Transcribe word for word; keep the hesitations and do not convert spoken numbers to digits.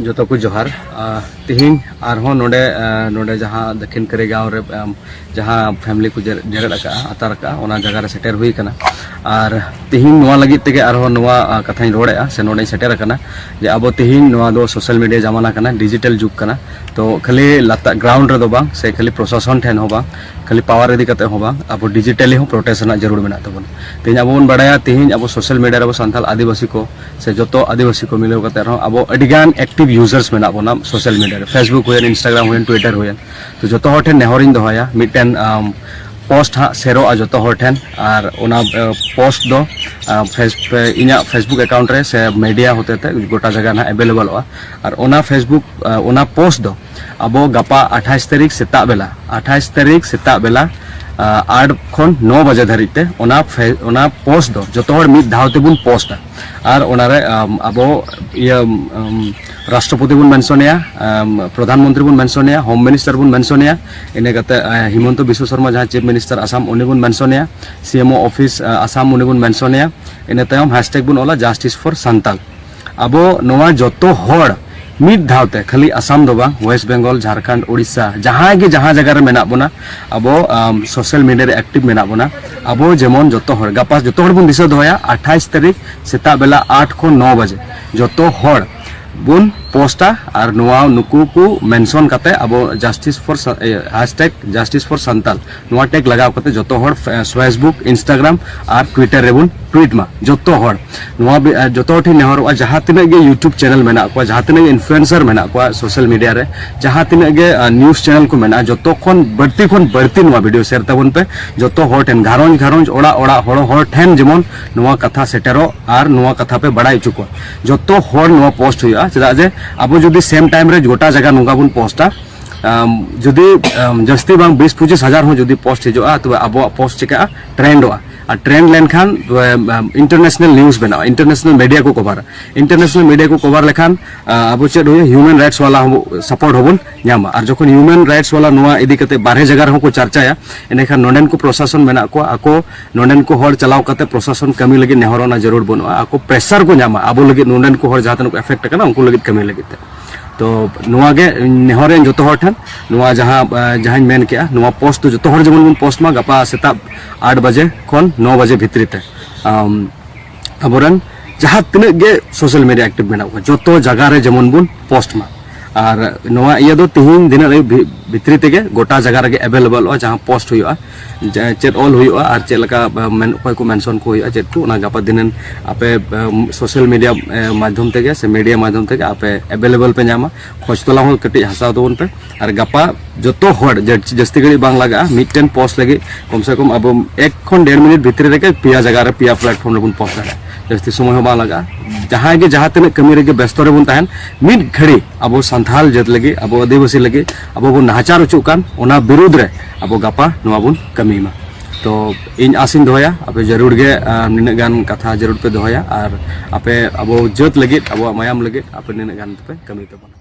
ᱡᱚᱛᱚ ᱠᱚ ᱡᱚᱦᱟᱨ᱾ ᱟᱨ ᱛᱤᱦᱤᱧ ᱟᱨᱦᱚᱸ ᱱᱚᱰᱮ, ᱟᱨ ᱱᱚᱰᱮ ᱡᱟᱦᱟᱸ ᱫᱚᱠᱷᱤᱱ ᱠᱟᱹᱨᱤᱜᱟᱸᱣ ᱨᱮ, ᱟᱨ ᱡᱟᱦᱟᱸ ᱯᱷᱮᱢᱤᱞᱤ ᱠᱚ ᱡᱮᱨᱮᱫ ᱟᱠᱟᱫᱼᱟ, ᱟᱛᱟᱨ ᱟᱠᱟᱫᱼᱟ, ᱚᱱᱟ ᱡᱟᱭᱜᱟ ᱨᱮ ᱥᱮᱴᱮᱨ ᱦᱩᱭ ᱟᱠᱟᱱᱟ᱾ ᱟᱨ ᱛᱤᱦᱤᱧ ᱱᱚᱣᱟ ᱞᱟᱹᱜᱤᱫ ᱛᱮᱜᱮ ᱟᱨᱦᱚᱸ ᱱᱚᱣᱟ, ᱟᱨ ᱠᱟᱛᱷᱟᱧ ᱨᱚᱲᱮᱫᱼᱟ ᱥᱮ ᱱᱚᱰᱮᱧ ᱥᱮᱴᱮᱨ ᱟᱠᱟᱱᱟ, ᱡᱮ ᱟᱵᱚ ᱛᱤᱦᱤᱧ ᱱᱚᱣᱟ ᱫᱚ ᱥᱳᱥᱟᱞ ᱢᱤᱰᱤᱭᱟ ᱡᱟᱢᱟᱱᱟ ᱠᱟᱱᱟ, ᱰᱤᱡᱤᱴᱟᱞ ᱡᱩᱜᱽ ᱠᱟᱱᱟ᱾ ᱛᱚ ᱠᱷᱟᱹᱞᱤ ᱞᱟᱛᱟᱨ ᱜᱨᱟᱣᱩᱱᱰ ᱨᱮᱫᱚ ᱵᱟᱝ, ᱥᱮ ᱠᱷᱟᱹᱞᱤ ᱯᱨᱚᱥᱟᱥᱚᱱ ᱴᱷᱮᱱ ᱦᱚᱸ ᱵᱟᱝ, ᱠᱷᱟᱹᱞᱤ ᱯᱟᱣᱟᱨ ᱤᱫᱤ ᱠᱟᱛᱮ ᱦᱚᱸ ᱵᱟᱝ, ᱟᱵᱚ ᱰᱤᱡᱤᱴᱟᱞᱤ ᱦᱚᱸ ᱯᱨᱚᱴᱮᱥᱴ ᱨᱮᱱᱟᱜ ᱡᱟᱹᱨᱩᱲ ᱢᱮᱱᱟᱜ ᱛᱟᱵᱚᱱᱟ᱾ ᱛᱮᱦᱮᱧ ᱟᱵᱚ ᱵᱚᱱ ᱵᱟᱲᱟᱭᱟ, ᱛᱮᱦᱮᱧ ᱟᱵᱚ ᱥᱳᱥᱟᱞ ᱢᱤᱰᱤᱭᱟ ᱨᱮ ᱟᱵᱚ ᱥᱟᱱᱛᱟᱲ ᱟᱹᱫᱤᱵᱟᱹᱥᱤ ᱠᱚ ᱥᱮ ᱡᱚᱛᱚ ᱟᱹᱫᱤᱵᱟᱹᱥᱤ ᱠᱚ ᱢᱤᱞᱟᱹᱣ ᱠᱟᱛᱮ ᱨᱮᱦᱚᱸ ᱟᱵᱚ ᱟᱹᱰᱤ ᱜᱟᱱ ᱮᱠᱴᱤᱵᱷ ᱭᱩᱡᱟᱨᱥ ᱢᱮᱱᱟᱜ ᱵᱚᱱᱟ ᱥᱳᱥᱟᱞ ᱢᱤᱰᱤᱭᱟ ᱨᱮ, ᱯᱷᱮᱥᱵᱩᱠ ᱦᱩᱭᱮᱱ, ᱤᱱᱥᱴᱟᱜᱨᱟᱢ ᱦᱩᱭᱮᱱ, ᱴᱩᱭᱴᱟᱨ ᱦᱩᱭᱮᱱ᱾ ᱛᱚ ᱡᱚᱛᱚ ᱦᱚᱲ ᱴᱷᱮᱱ ᱱᱮᱦᱚᱨᱤᱧ ᱫᱚᱦᱚᱭᱟ, ᱢᱤᱫᱴᱮᱱ ᱯᱳᱥᱴ ᱦᱟᱸᱜ ᱥᱮᱨᱚᱜᱼᱟ ᱡᱚᱛᱚ ᱦᱚᱲ ᱴᱷᱮᱱ, ᱟᱨ ᱚᱱᱟ ᱯᱳᱥᱴ ᱫᱚ ᱯᱷᱮᱥ ᱤᱧᱟᱹᱜ ᱯᱷᱮᱥᱵᱩᱠ ᱮᱠᱟᱣᱩᱱᱴ ᱨᱮ ᱥᱮ ᱢᱤᱰᱤᱭᱟ ᱦᱚᱛᱮ ᱛᱮ ᱜᱚᱴᱟ ᱡᱟᱭᱜᱟ ᱱᱟᱦᱟᱜ ᱮᱵᱮᱞᱮᱵᱚᱞᱚᱜᱼᱟ᱾ ᱟᱨ ᱚᱱᱟ ᱯᱷᱮᱥᱵᱩᱠ, ᱚᱱᱟ ᱯᱳᱥᱴ ᱫᱚ ᱟᱵᱚ ᱜᱟᱯᱟ ᱟᱴᱷᱟᱥ ᱛᱟᱹᱨᱤᱠᱷ ᱥᱮᱛᱟᱜ ᱵᱮᱞᱟ, ᱟᱴᱷᱟᱥ ᱛᱟᱹᱨᱤᱠᱷ ᱥᱮᱛᱟᱜ ᱵᱮᱞᱟ ᱟᱴ ᱠᱷᱚᱱ ᱱᱚ ᱵᱟᱡᱮ ᱫᱷᱟᱹᱨᱤᱡ ᱛᱮ ᱚᱱᱟ ᱯᱷᱮ- ᱚᱱᱟ ᱯᱳᱥᱴ ᱫᱚ ᱡᱚᱛᱚ ᱦᱚᱲ ᱢᱤᱫ ᱫᱷᱟᱣ ᱛᱮᱵᱚᱱ ᱯᱳᱥᱴᱟ᱾ ᱟᱨ ᱚᱱᱟᱨᱮ ᱟᱵᱚ ᱤᱭᱟᱹ ᱨᱟᱥᱴᱨᱚᱯᱚᱛᱤ ᱵᱚᱱ ᱢᱮᱱᱥᱚᱱᱮᱭᱟ, ᱯᱨᱚᱫᱷᱟᱱ ᱢᱚᱱᱛᱨᱤ ᱵᱚᱱ ᱢᱮᱱᱥᱚᱱᱮᱭᱟ, ᱦᱳᱢ ᱢᱤᱱᱤᱥᱴᱟᱨ ᱵᱚᱱ ᱢᱮᱱᱥᱚᱱᱮᱭᱟ, ᱤᱱᱟᱹ ᱠᱟᱛᱮ ᱦᱤᱢᱚᱱᱛᱚ ᱵᱤᱥᱣᱚ ᱥᱚᱨᱢᱟ ᱡᱟᱦᱟᱸ ᱪᱤᱯ ᱢᱤᱱᱤᱥᱴᱟᱨ ᱟᱥᱟᱢ, ᱩᱱᱤ ᱵᱚᱱ ᱢᱮᱱᱥᱚᱱᱮᱭᱟ, ᱥᱤ ᱮᱢ ᱳ ᱚᱯᱷᱤᱥ ᱟᱥᱟᱢ, ᱩᱱᱤ ᱵᱚᱱ ᱢᱮᱱᱥᱚᱱᱮᱭᱟ᱾ ᱤᱱᱟᱹ ᱛᱟᱭᱚᱢ ᱦᱮᱥᱴᱮᱜᱽ ᱵᱚᱱ ᱚᱞᱟ ᱡᱟᱥᱴᱤᱥ ᱯᱷᱚᱨ ᱥᱟᱱᱛᱟᱞ᱾ ᱟᱵᱚ ᱱᱚᱣᱟ ᱡᱚᱛᱚ ᱦᱚᱲ ᱢᱤᱫ ᱫᱷᱟᱣ ᱛᱮ, ᱠᱷᱟᱹᱞᱤ ᱟᱥᱟᱢ ᱫᱚ ᱵᱟᱝ, ᱳᱭᱮᱥᱴ ᱵᱮᱝᱜᱚᱞ, ᱡᱷᱟᱲᱠᱷᱚᱸᱰ, ᱳᱰᱤᱥᱟ, ᱡᱟᱦᱟᱸᱭ ᱜᱮ ᱡᱟᱦᱟᱸ ᱡᱟᱭᱜᱟ ᱨᱮ ᱢᱮᱱᱟᱜ ᱵᱚᱱᱟ, ᱟᱵᱚ ᱥᱳᱥᱟᱞ ᱢᱤᱰᱤᱭᱟ ᱨᱮ ᱮᱠᱴᱤᱵᱷ ᱢᱮᱱᱟᱜ ᱵᱚᱱᱟ, ᱟᱵᱚ ᱡᱮᱢᱚᱱ ᱡᱚᱛᱚ ᱦᱚᱲ ᱜᱟᱯᱟ ᱡᱚᱛᱚ ᱦᱚᱲ ᱵᱚᱱ ᱫᱤᱥᱟᱹ ᱫᱚᱦᱚᱭᱟ, ᱟᱴᱷᱟᱥ ᱛᱟᱹᱨᱤᱠᱷ ᱥᱮᱛᱟᱜ ᱵᱮᱞᱟ ᱟᱴ ᱠᱷᱚᱱ ᱱᱚ ᱵᱟᱡᱮ ᱡᱚᱛᱚ ᱦᱚᱲ ᱵᱚᱱ ᱯᱳᱥᱴᱟ᱾ ᱟᱨ ᱱᱚᱣᱟ ᱱᱩᱠᱩ ᱠᱚ ᱢᱮᱱᱥᱚᱱ ᱠᱟᱛᱮ ᱟᱵᱚ justice for hashtag justice for Santal ᱱᱚᱣᱟ ᱴᱮᱜᱽ ᱞᱟᱜᱟᱣ ᱠᱟᱛᱮ ᱡᱚᱛᱚ ᱦᱚᱲ ᱯᱷᱮ- ᱯᱷᱮᱥᱵᱩᱠ, ᱤᱱᱥᱴᱟᱜᱨᱟᱢ ᱟᱨ ᱴᱩᱭᱴᱟᱨ ᱨᱮᱵᱚᱱ ᱴᱩᱭᱤᱴ ᱢᱟ᱾ ᱡᱚᱛᱚ ᱦᱚᱲ ᱱᱚᱣᱟ ᱵᱤ- ᱟᱨ ᱡᱚᱛᱚ ᱦᱚᱲ ᱴᱷᱮᱱ ᱱᱮᱦᱚᱨᱚᱜᱼᱟ, ᱡᱟᱦᱟᱸ ᱛᱤᱱᱟᱹᱜ ᱜᱮ ᱭᱩᱴᱩᱵᱽ ᱪᱮᱱᱮᱞ ᱢᱮᱱᱟᱜ ᱠᱚᱣᱟ, ᱡᱟᱦᱟᱸ ᱛᱤᱱᱟᱹᱜ ᱜᱮ ᱤᱱᱯᱷᱞᱩᱭᱮᱱᱥᱟᱨ ᱢᱮᱱᱟᱜ ᱠᱚᱣᱟ ᱥᱳᱥᱟᱞ ᱢᱤᱰᱤᱭᱟ ᱨᱮ, ᱡᱟᱦᱟᱸ ᱛᱤᱱᱟᱹᱜ ᱜᱮ ᱟᱨ ᱱᱤᱭᱩᱡᱽ ᱪᱮᱱᱮᱞ ᱠᱚ ᱢᱮᱱᱟᱜᱼᱟ, ᱡᱚᱛᱚ ᱠᱷᱚᱱ ᱵᱟᱹᱲᱛᱤ ᱠᱷᱚᱱ ᱵᱟᱹᱲᱛᱤ ᱱᱚᱣᱟ ᱵᱷᱤᱰᱤᱭᱳ ᱥᱮᱭᱟᱨ ᱛᱟᱵᱚᱱ ᱯᱮ᱾ ᱡᱚᱛᱚ ᱦᱚᱲ ᱴᱷᱮᱱ, ᱜᱷᱟᱨᱚᱸᱡᱽ ᱜᱷᱟᱨᱚᱸᱡᱽ, ᱚᱲᱟᱜ ᱚᱲᱟᱜ, ᱦᱚᱲ ᱦᱚᱲ ᱴᱷᱮᱱ ᱡᱮᱢᱚᱱ ᱱᱚᱣᱟ ᱠᱟᱛᱷᱟ ᱥᱮᱴᱮᱨᱚᱜ ᱟᱨ ᱱᱚᱣᱟ ᱠᱟᱛᱷᱟ ᱯᱮ ᱵᱟᱲᱟᱭ ᱦᱚᱪᱚ ᱠᱚᱣᱟ᱾ ᱡᱚᱛᱚ ᱦᱚᱲ ᱱᱚᱣᱟ ᱯᱳᱥᱴ ᱦᱩᱭᱩᱜᱼᱟ, ᱪᱮᱫᱟᱜ ᱡᱮ ᱟᱵᱚ ᱡᱩᱫᱤ ᱥᱮᱢ ᱴᱟᱭᱤᱢ ᱨᱮ ᱜᱚᱴᱟ ᱡᱟᱭᱜᱟ ᱱᱚᱝᱠᱟ ᱵᱚᱱ ᱯᱳᱥᱴᱟ, ᱟᱢ, ᱡᱩᱫᱤ ᱟᱢ, ᱡᱟᱹᱥᱛᱤ ᱵᱟᱝ ᱵᱤᱥ ᱯᱚᱸᱪᱤᱥ ᱦᱟᱡᱟᱨ ᱦᱚᱸ ᱡᱩᱫᱤ ᱯᱳᱥᱴ ᱦᱤᱡᱩᱜᱼᱟ, ᱛᱚᱵᱮ ᱟᱵᱚᱣᱟᱜ ᱯᱳᱥᱴ ᱪᱤᱠᱟᱹᱜᱼᱟ? ᱴᱨᱮᱱᱰᱚᱜᱼᱟ᱾ ᱟᱨ ᱴᱨᱮᱱᱰ ᱞᱮᱱᱠᱷᱟᱱ ᱤᱱᱴᱟᱨᱱᱮᱥᱱᱟᱞ ᱱᱤᱭᱩᱡ ᱵᱮᱱᱟᱜᱼᱟ, ᱤᱱᱴᱟᱨᱱᱮᱥᱱᱟᱞ ᱢᱤᱰᱤᱭᱟ ᱠᱚ ᱠᱚᱵᱷᱟᱨᱟ᱾ ᱤᱱᱴᱟᱨᱱᱮᱥᱱᱟᱞ ᱢᱤᱰᱤᱭᱟ ᱠᱚ ᱠᱚᱵᱷᱟᱨ ᱞᱮᱠᱷᱟᱱ ᱟᱵᱚ ᱪᱮᱫ ᱦᱩᱭᱩᱜᱼᱟ, ᱦᱤᱭᱩᱢᱮᱱ ᱨᱟᱭᱤᱴᱥ ᱵᱟᱞᱟ ᱦᱚᱸ ᱥᱟᱯᱳᱨᱴ ᱦᱚᱸᱵᱚᱱ ᱧᱟᱢᱟ᱾ ᱟᱨ ᱡᱚᱠᱷᱚᱱ ᱦᱤᱭᱩᱢᱮᱱ ᱨᱟᱭᱤᱴᱥ ᱵᱟᱞᱟ ᱱᱚᱣᱟ ᱤᱫᱤ ᱠᱟᱛᱮ ᱵᱟᱨᱦᱮ ᱡᱟᱭᱜᱟ ᱨᱮᱦᱚᱸ ᱠᱚ ᱪᱟᱨᱪᱟᱭᱟ, ᱮᱸᱰᱮᱠᱷᱟᱱ ᱱᱚᱰᱮᱱ ᱠᱚ ᱯᱨᱚᱥᱟᱥᱚᱱ ᱢᱮᱱᱟᱜ ᱠᱚᱣᱟ, ᱟᱠᱚ ᱱᱚᱰᱮᱱ ᱠᱚ ᱦᱚᱲ ᱪᱟᱞᱟᱣ ᱠᱟᱛᱮ ᱯᱨᱚᱥᱟᱥᱚᱱ ᱠᱟᱹᱢᱤ ᱞᱟᱹᱜᱤᱫ ᱱᱮᱦᱚᱨ ᱨᱮᱱᱟᱜ ᱡᱟᱹᱨᱩᱲ ᱵᱟᱹᱱᱩᱜᱼᱟ᱾ ᱟᱠᱚ ᱯᱨᱮᱥᱟᱨ ᱠᱚ ᱧᱟᱢᱟ ᱟᱵᱚ ᱞᱟᱹᱜᱤᱫ, ᱱᱚᱰᱮᱱ ᱠᱚ ᱦᱚᱲ ᱡᱟᱦᱟᱸ ᱛᱤᱱᱟᱹᱜ ᱠᱚ ᱮᱯᱷᱮᱠᱴ ᱟᱠᱟᱱᱟ ᱩᱱᱠᱩ ᱞᱟᱹᱜᱤᱫ ᱠᱟᱹᱢᱤ ᱞᱟᱹᱜᱤᱫ ᱛᱮ᱾ ᱛᱚ ᱱᱚᱣᱟ ᱜᱮ ᱱᱮᱦᱚᱨ ᱨᱮ ᱡᱚᱛᱚ ᱦᱚᱲ ᱴᱷᱮᱱ, ᱱᱚᱣᱟ ᱡᱟᱦᱟᱸ ᱡᱟᱦᱟᱸᱧ ᱢᱮᱱ ᱠᱮᱜᱼᱟ, ᱱᱚᱣᱟ ᱯᱳᱥᱴ ᱫᱚ ᱡᱚᱛᱚ ᱦᱚᱲ ᱡᱮᱢᱚᱱ ᱵᱚᱱ ᱯᱳᱥᱴ ᱢᱟ ᱜᱟᱯᱟ ᱥᱮᱛᱟᱜ ᱟᱴ ᱵᱟᱡᱮ ᱠᱷᱚᱱ ᱱᱚ ᱵᱟᱡᱮ ᱵᱷᱤᱛᱨᱤ ᱛᱮ᱾ ᱟᱵᱚᱨᱮᱱ ᱡᱟᱦᱟᱸ ᱛᱤᱱᱟᱹᱜ ᱜᱮ ᱥᱳᱥᱟᱞ ᱢᱤᱰᱤᱭᱟ ᱮᱠᱴᱤᱵᱷ ᱢᱮᱱᱟᱜ ᱠᱚᱣᱟ, ᱡᱚᱛᱚ ᱡᱟᱭᱜᱟ ᱨᱮ ᱡᱮᱢᱚᱱ ᱵᱚᱱ ᱯᱳᱥᱴ ᱢᱟ᱾ ᱟᱨ ᱱᱚᱣᱟ ᱤᱭᱟᱹ ᱫᱚ ᱛᱤᱦᱤᱧ ᱫᱤᱱᱟᱹᱜ ᱟᱹᱭᱩᱵ ᱵᱷᱤ- ᱵᱷᱤᱛᱨᱤ ᱛᱮᱜᱮ ᱜᱚᱴᱟ ᱡᱟᱭᱜᱟ ᱨᱮᱜᱮ ᱮᱵᱮᱞᱮᱵᱮᱞᱚᱜᱼᱟ, ᱡᱟᱦᱟᱸ ᱯᱳᱥᱴ ᱦᱩᱭᱩᱜᱼᱟ, ᱪᱮᱫ ᱚᱞ ᱦᱩᱭᱩᱜᱼᱟ ᱟᱨ ᱪᱮᱫ ᱞᱮᱠᱟ ᱚᱠᱚᱭ ᱠᱚ ᱢᱮᱱᱥᱚᱱ ᱠᱚ ᱦᱩᱭᱩᱜᱼᱟ, ᱪᱮᱫ ᱠᱚ, ᱚᱱᱟ ᱜᱟᱯᱟ ᱫᱷᱤᱱᱟᱹᱱ ᱟᱯᱮ ᱥᱳᱥᱟᱞ ᱢᱤᱰᱤᱭᱟ ᱢᱟᱫᱽᱫᱷᱚᱢ ᱛᱮᱜᱮ ᱥᱮ ᱢᱤᱰᱤᱭᱟ ᱢᱟᱫᱽᱫᱷᱚᱢ ᱛᱮᱜᱮ ᱟᱯᱮ ᱮᱵᱮᱞᱮᱵᱮᱞ ᱯᱮ ᱧᱟᱢᱟ᱾ ᱠᱷᱚᱡᱽ ᱛᱚᱞᱟ ᱦᱚᱸ ᱠᱟᱹᱴᱤᱡ ᱦᱟᱛᱟᱣ ᱛᱟᱵᱚᱱ ᱯᱮ᱾ ᱟᱨ ᱜᱟᱯᱟ ᱡᱚᱛᱚ ᱦᱚᱲ ᱡᱟᱹᱥᱛᱤ ᱜᱷᱟᱹᱲᱤᱡ ᱵᱟᱝ ᱞᱟᱜᱟᱜᱼᱟ, ᱢᱤᱫᱴᱮᱱ ᱯᱳᱥᱴ ᱞᱟᱹᱜᱤᱫ ᱠᱚᱢ ᱥᱮ ᱠᱚᱢ ᱟᱵᱚ ᱮᱠ ᱠᱷᱚᱱ ᱰᱮᱲ ᱢᱤᱱᱤᱴ ᱵᱷᱤᱛᱨᱤ ᱨᱮᱜᱮ ᱯᱮᱭᱟ ᱡᱟᱭᱜᱟ ᱨᱮ, ᱯᱮᱭᱟ ᱯᱞᱟᱴᱯᱷᱚᱨᱢ ᱨᱮᱵᱚᱱ ᱯᱳᱥᱴ ᱫᱟᱲᱮᱭᱟᱜᱼᱟ᱾ ᱡᱟᱹᱥᱛᱤ ᱥᱚᱢᱚᱭ ᱦᱚᱸ ᱵᱟᱝ ᱞᱟᱜᱟᱜᱼᱟ᱾ ᱡᱟᱦᱟᱸᱭ ᱜᱮ ᱡᱟᱦᱟᱸ ᱛᱤᱱᱟᱹᱜ ᱠᱟᱹᱢᱤ ᱨᱮᱜᱮ ᱵᱮᱥᱛᱚ ᱨᱮᱵᱚᱱ ᱛᱟᱦᱮᱱ, ᱢᱤᱫ ᱜᱷᱟᱹᱲᱤ ᱟᱵᱚ ᱥᱟᱱᱛᱷᱟᱞ ᱡᱟᱹᱛ ᱞᱟᱹᱜᱤᱫ, ᱟᱵᱚ ᱟᱹᱫᱤᱵᱟᱹᱥᱤ ᱞᱟᱹᱜᱤᱫ ᱟᱵᱚ ᱵᱚᱱ ᱱᱟᱦᱟᱪᱟᱨ ᱦᱚᱪᱚᱜ ᱠᱟᱱ, ᱚᱱᱟ ᱵᱤᱨᱩᱫᱽ ᱨᱮ ᱟᱵᱚ ᱜᱟᱯᱟ ᱱᱚᱣᱟ ᱵᱚᱱ ᱠᱟᱹᱢᱤ ᱢᱟ᱾ ᱛᱚ ᱤᱧ ᱟᱥᱤᱧ ᱫᱚᱦᱚᱭᱟ ᱟᱯᱮ ᱡᱟᱹᱨᱩᱲ ᱜᱮ ᱱᱤᱱᱟᱹᱜ ᱜᱟᱱ ᱠᱟᱛᱷᱟ ᱡᱟᱹᱨᱩᱲ ᱯᱮ ᱫᱚᱦᱚᱭᱟ, ᱟᱨ ᱟᱯᱮ ᱟᱵᱚ ᱡᱟᱹᱛ ᱞᱟᱹᱜᱤᱫ, ᱟᱵᱚᱣᱟᱜ ᱢᱟᱭᱟᱢ ᱞᱟᱹᱜᱤᱫ ᱟᱯᱮ ᱱᱤᱱᱟᱹᱜ ᱜᱟᱱ ᱯᱮ ᱠᱟᱹᱢᱤ ᱛᱟᱵᱚᱱᱟ᱾